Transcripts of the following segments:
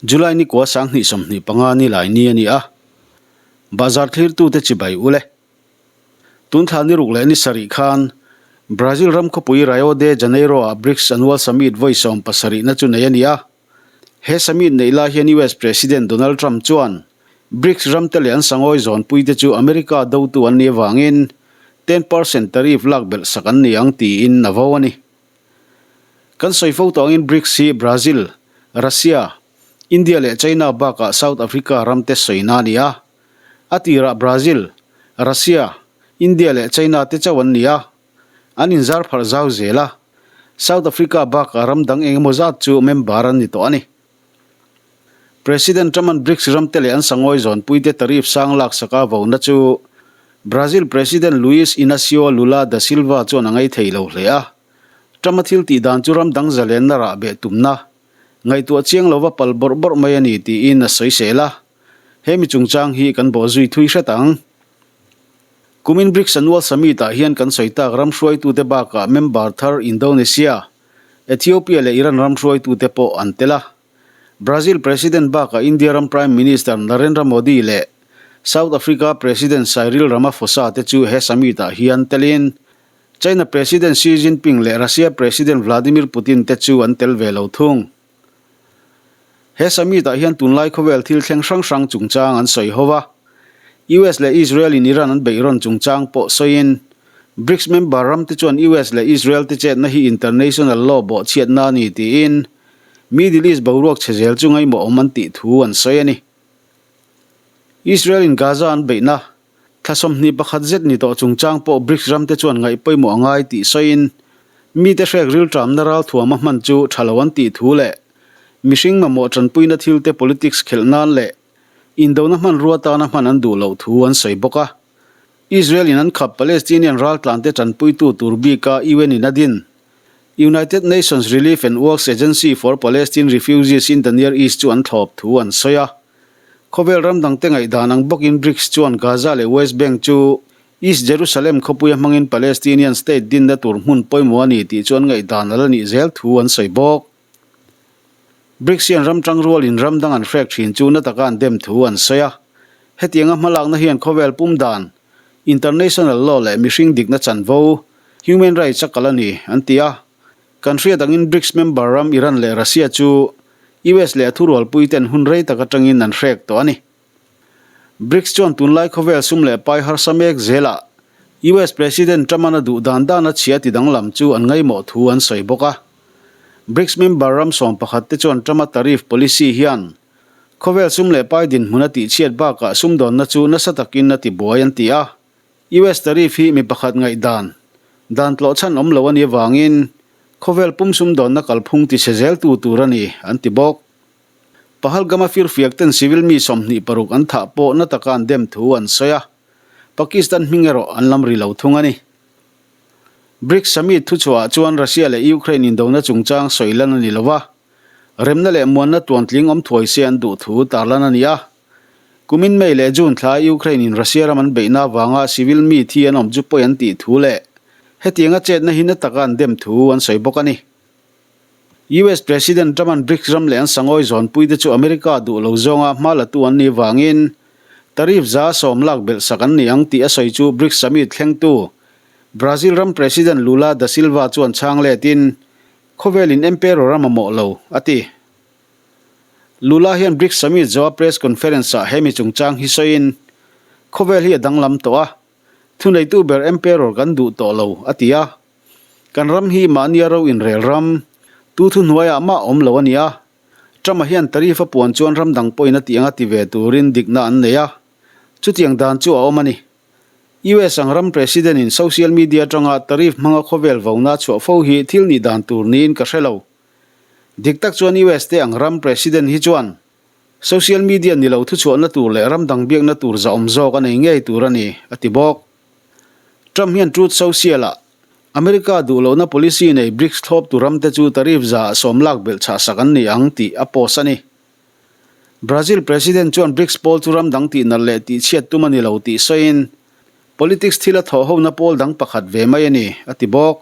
July ni kua 2025 ni lai ni a ni a, Bazar thlirtute chibai ul e. Tun thla ni ruk leh ni sarih khan Brazil ram khawpui Rio de Janeiro-ah BRICS Annual Summit vawi 70na chu nei a ni a. He summit neih lai hian US President Donald Trump chuan BRICS ramte leh an sangawi zawnpuite chu America dotu an nih avangin 10% tariff lak belh sak an ni ang tiin a vo a ni. Kan sawi fo tawh angin BRICS hi Brazil, Russia, India leh China bakah South Africa ramte sawina a ni a. A tirah Brazil, Russia, India leh China te chauh an ni a, an inzar pharh zau zel a. South Africa bakah ram dang eng emaw zat chu member an ni tawh a ni. President Trump-a'n BRICS ramte leh an sangawi zawnpuite tariff sang laksaka vona chu Brazil President Luiz Inacio Lula da Silva chuan a ngaithei lo hle a. Trump-a thil tih dan chu ram dang zalenna rah beh tumna, ngaihtuah chiang lova pal bawrh bawrh mai a ni tiin a sawisel a. He mi chungchang hi kan bawh zui thui hret ang. Kumin BRICS Annual Summit-ah hian kan sawi tak ram hruaitute bakah member thar Indonesia, Ethiopia leh Iran ram hruaitute pawh an tel a. Brazil President bakah India ram Prime Minister Narendra Modi leh South Africa President Cyril Ramaphosa te chu he summit-ah hian telin China President Xi Jinping leh Russia President Vladimir Putin te chu an tel ve lo thung. He summit-ah hian tunlai khawvel thil thleng hrang hrang chungchang an sawi ho a. US leh Israel in Iran an beih rawn chungchang pawh sawiin BRICS member ram te chuan US leh Israel te chetna hi international law bawhchhiatna a ni tiin Middle East boruak chhe zel chu ngaimawh awm an tih thu an sawi a ni. Israel in Gaza an beihna thla 21 zet ni tawh chungchang pawh BRICS ram te chuan ngaih pawimawh a ngai tih sawiin mite hrek rilṭamna ralthuam a hman chu ṭha lo an tih thu leh mihring mamawh ṭanpuina thil te politics khelh nan leh indona hmanrua tana hman an duh loh thu an sawi bawk a. Israel in an khap Palestinian raltlante ṭanpuitu tur bika UN in a din United Nations Relief and Works Agency for Palestine Refugees in the Near East chu an thlawp thu an sawi a. Khawvel ram dangte ngaihdan ang bawkin BRICS chuan Gaza leh West Bank chu East Jerusalem khawpuia hmangin Palestinian state dinna tur hmun pawimawh a ni tih chu an ngaihdan a la nih zel thu an sawi bawk. BRICS hian ram tangrualin ram dang an hrek thin chu na taka an dem thu an sawi a. Hetianga hmalakna hian khawvel pum dan, International law leh mihring dikna chanvo, human rights, a kal a ni, an ti a. Kan hriat angin BRICS member ram Iran leh Russia chu US leh a thurualpuiten hun rei tak atangin an hrek tawh a ni. BRICS chuan tunlai khawvel sum leh pai harsa mek zelah US President Trump-a'n a duh dan dan a chhia ti danglam chu an ngaimawh thu an sawi bawk a. BRICS member ram 11 te chuan Trump-a tariff policy hian Khawvel sum leh pai dinhmun a tihchhiat bakah sumdawnna chu nasa takin a tibuai an ti a. US tariff hi mi pakhat ngaihdan, dan tlawh chhan awm lo a nih avangin khawvel pum sumdawnna kalphung tichhe zeltu tur a ni, an ti bawk. Pahalgam-a firfiak ten civil mi 26 an thah pawh na taka an dem thu an sawi a, Pakistan hming erawh an lam ri lo thung a ni. BRICS summit thuchhuahah chuan Russia leh Ukraine indona chungchang sawi lan a ni lo va. Remna leh muanna tuantling awm thuai se an duh thu tarlan a ni a. Kumin May leh June thla Ukraine in Russia ram an beihna avanga civil mi thi an awm chu pawi an tih thu leh hetianga chetna hi na taka an dem thu an sawi bawk a ni. US President Trump-a'n BRICS ram leh an sangawi zawnpuite chu America duh lo zawnga hma latu an nih vangin tariff 10% lak belh sak an ni ang tih a sawi chu BRICS summit thlengtu Brazil ram President Lula da Silva chuan chhang letin Khawvelin Emperor a mamawh lo, a ti. Lula hian BRICS Summit zawha press conference-ah he mi chungchang hi sawiin, Khawvel hi a danglam tawh a, thuneitu ber Emperor kan duh tawh lo, a ti a. Kan ram hi mahnia ro inrel ram, tu thuhnuaiah mah awm lo a ni a. Trump-a hian tariff a puan chuan ram dang pawhin a tih anga ti ve turin dikna an nei a, chutiang dan chu a awm a ni. US ang ram President in social media atanga tariff hmanga khawvel vona chhuah fo hi thil nih dan tur niin ka hre lo. Dik tak chuan US te ang ram President hi chuan social media ni lo thuchhuahna tur leh ram dang biakna tur zahawm zawk a nei ngei tur a ni, a ti bawk. Trump hian Truth Social ah America duh lohna policy nei BRICS thlawptu ramte chu tariff 10% lak belh chhahsak an ni ang tih a post a ni. Brazil President chuan BRICS pawl chu ram dang tih nalh leh tih chhiat tum a ni lo tih sawiin, Politics thil a thawh hona pawl dang pakhat ve mai a ni, a ti bawk.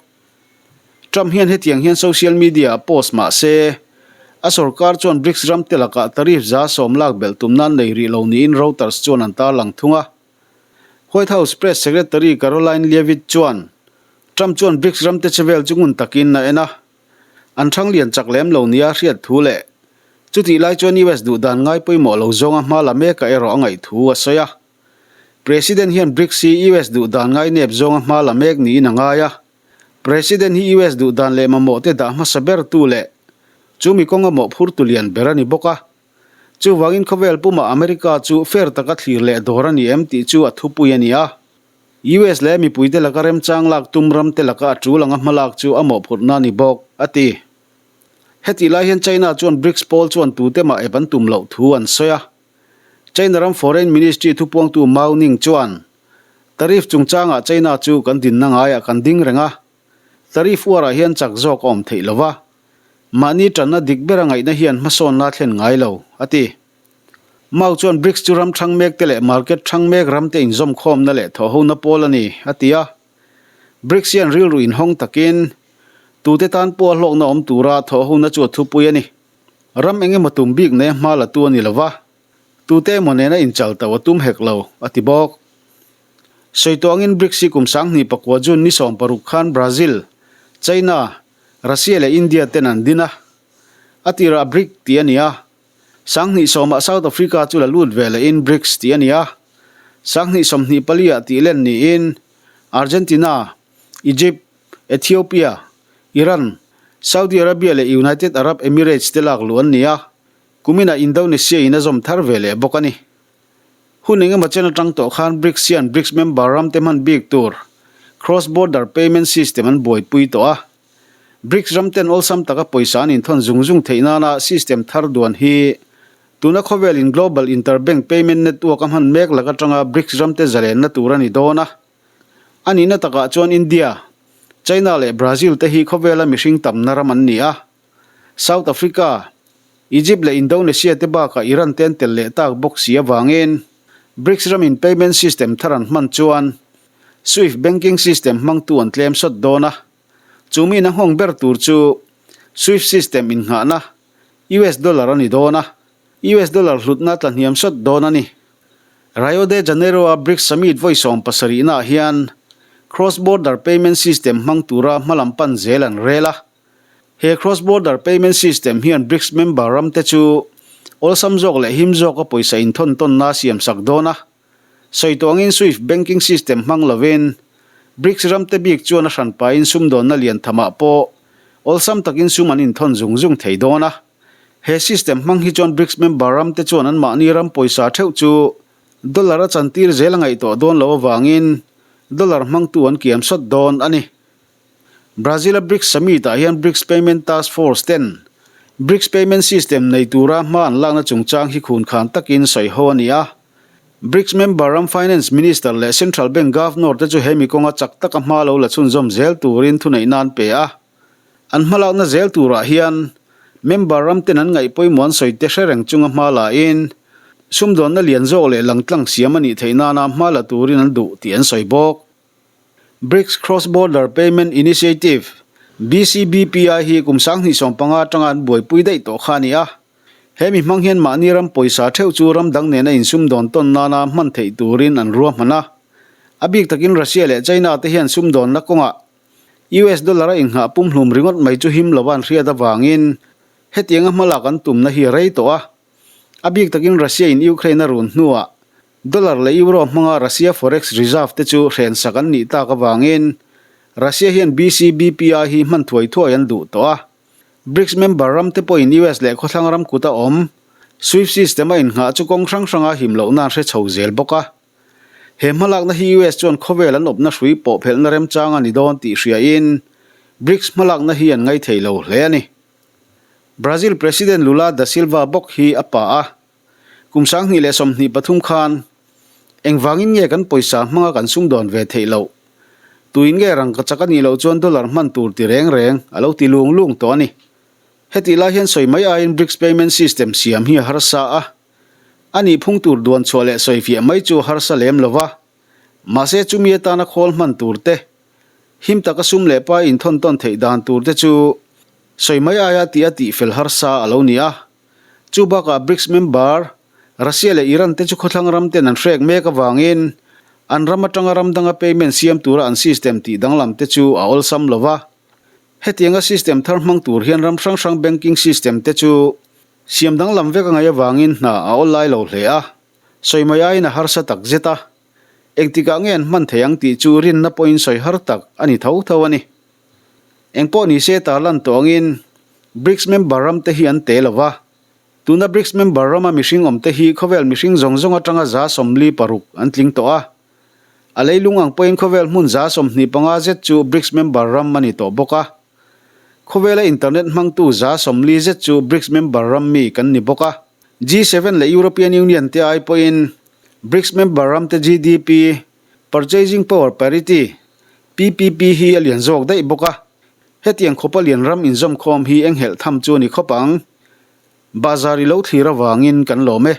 Trump hian hetiang hian social media-ah post mah se, A sorkar chuan BRICS ramte lakah tariff 10% lak belh tum nan nei rih lo niin Reuters chuan an tarlang thung a. White House Press Secretary Karoline Leavitt chuan Trump chuan BRICS ramte che vel chu ngun takin a en a, an thang lian chak lem lo nia hriat thu leh chutih lai chuan US duh dan ngai pawimawh lo zawnga hma la meka erawh a ngaih thu a sawi a. President hian BRICS hi US duh dan ngai nep zawnga hma la mek niin a ngai a. President hi US duh dan leh mamawh te dah hmasa ber tu leh chu mi kawnga mawhphur tu lian ber a ni bawk a. Chuvangin khawvel pumah America chu fair taka thlir leh dawr a ni em tih chu a thupui a ni a. US leh mipuite laka remchang lak tum ramte laka a tul anga hmalak chu a mawhphurhna a ni bawk, a ti. Hetih lai hian China chuan BRICS pawl chuan tute mah ep an tum loh thu an sawi a. China ram Foreign Ministry thupuangtu Mao Ning chuan, Tariff chungchangah China chu kan dinna ngaiah kan ding reng a, tariff uarah hian chak zawk a awm theih lo va, mahni tanna dik bera ngaihna hian hmasawnna thlen ngai lo, a ti. Mao chuan BRICS chu ram thang mekte leh market thang mek ramte inzawmkhawmna leh thawhhona pawl a ni, a ti a. BRICS hian rilru inhawng takin tute tan pawha hlawkna awm tura thawhhona chu a thupui a ni. Ram eng emaw tum bik nei a hma la tu a ni lo va, tute emaw nena inchal tauh a tum hek lo, a ti bawk. Sawi tawh angin BRICS hi kum 2009 June ni 16 khan Brazil, China, Russia leh India ten an din a. A tirah BRIC tih a ni a. 2010 ah South Africa chu la lut ve lehin BRICS tih a ni a. 2024 ah tih len niin Argentina, Egypt, Ethiopia, Iran, Saudi Arabia leh United Arab Emirates te lak luh an ni a, kuminah Indonesia in a zawm thar ve leh bawk a ni. Hun engemaw chen atang tawh khan BRICS hian BRICS member ram te hman bik tur cross border payment system an buaipui tawh a. BRICS ram ten awlsam taka pawisa an inthawn zung zung theih nana system thar duan hi tuna khawvel in global interbank payment network a hman mek lak atanga BRICS ram te zalenna tur a ni dawn a. A nihna takah chuan India, China leh Brazil te hi khawvela mihring tamna ram an ni a. South Africa, Egypt leh Indonesia te bakah Iran te an tel leh tak bawk si avangin BRICS ramin payment system thar an hman chuan SWIFT banking system hmangtu an tlem sawt dawn a. Chu mi na nghawng ber tur chu SWIFT system innghahna US dollar a ni dawn a, US dollar hlutna tla hniam sawt dawn a ni. Rio de Janeiro-a BRICS Summit vawi 70 naah hian Cross-Border Payment System hmang tura hmalam pan zel an rel a. He Cross-Border Payment System hian BRICS member ramte chu awlsam zawk leh him zawka pawisa inthawn tawnna a siamsak dawn a. Sawi tawh angin SWIFT banking system hmang lovin BRICS ramte bik chuan a hranpain sumdawnna lian thamah pawh awlsam takin sum an inthawn zung zung thei dawn a. He system hmang hi chuan BRICS member ramte chuan anmahni ram pawisa theuh chu dollar a chantir zel a ngaihtuah dawn loh avangin dollar hmangtu an kiam sawt dawn a ni. Brazil-a BRICS Summit-ah hian BRICS Payment Task Force ten BRICS Payment System nei tura hma an lakna chungchang hi khunkhan takin sawi ho a ni a. BRICS member ram Finance Minister leh Central Bank Governor te chu hemi kawnga chak taka hma lo la chhunzawm zel turin thuneihna an pe a. An hmalakna zel turah hian member ram ten an ngaih pawimawh an sawi te hre reng chunga hma lain sumdawnna lian zawk leh langtlang siam a nih theih nana hma la turin an duh tih an sawi bawk. BRICS Cross Border Payment Initiative, BCBPI, hi kum 2015 atanga an buaipui daih tawh kha a ni a. He mi hmang hian mahni ram pawisa theuh chu ram dang nena insumdawn tawn nana hman theih turin an ruahman a. A bik takin Russia leh China te hian sumdawnna kawngah US dollar a inghah pumhlum ringawt mai chu him lova an hriat avangin hetianga hmalak an tumna hi a rei tawh a. A bik takin Russia in Ukraine a run hnuah Dollar leh Euro hmanga Russia forex reserve te chu hrensak an nih tak avangin Russia hian BCBPI hi hman thuai thuai an duh tawh a. BRICS member ram te pawhin US leh khawthlang ram kuta awm SWIFT system a innghah chu kawng hrang hranga him loh nan hre chho zel bawk a. He hmalakna hi US chuan khawvel an awpna hrui pawh phelhna remchang a ni dawn tih hriain BRICS hmalakna hi an ngaithei lo hle a ni. Brazil President Lula da Silva bawk hi a pa a. Kum 2023 khan engvangin nge kan pawisa hmanga kan sumdawn ve theih loh? Tuin nge rangkachak a nih loh chuan dollar hman tur ti reng reng a lo ti lung lung tawh a ni. Hetih lai hian sawi mai aiin BRICS payment system siam hi a harsa a. A nih phung tur duan chhuah leh sawi fiah mai chu a harsa lem lo va. Mahse chumi atana khawl hman tur te, him taka sum leh pa inthawn tawn theih dan tur te chu. Sawi mai aia tih a tihfel harsa a lo ni a. Chu bakah BRICS member Russia leh Iran te chu khawthlang ram ten an hrek mek avangin an ram atanga ram danga payment siam tura an system tih danglam te chu a awlsam lo va. Hetianga system thar hmang tur hian ram hrang hrang banking system te chu siam danglam vek a ngaih avangin hna a awl lai lo hle a. Sawi mai aiin a harsa tak zet a. Engtikah nge an hman thei ang tih chu rinna pawhin sawi har tak a ni tho tho a ni. Engpawh ni se tarlan tawh angin BRICS member ram te hi an te lo va. Tuna BRICS member rama mihring awm te hi khawvel mihring zawng zawng atanga 46% an tling tawh a. A leilung ang pawhin khawvel hmun 25% zet chu BRICS member ram a ni tawh bawk a. Khawvela internet hmangtu 40% zet chu BRICS member ram mi kan ni bawk a. G7 leh European Union te ai pawhin BRICS member ram te GDP, Purchasing Power Parity, PPP hi a lian zawk daih bawk a, hetiang khawpa lian ram inzawmkhawm hi enghelh tham chu a ni khawp ang. Bazar i lo thlir avangin kan lawm e.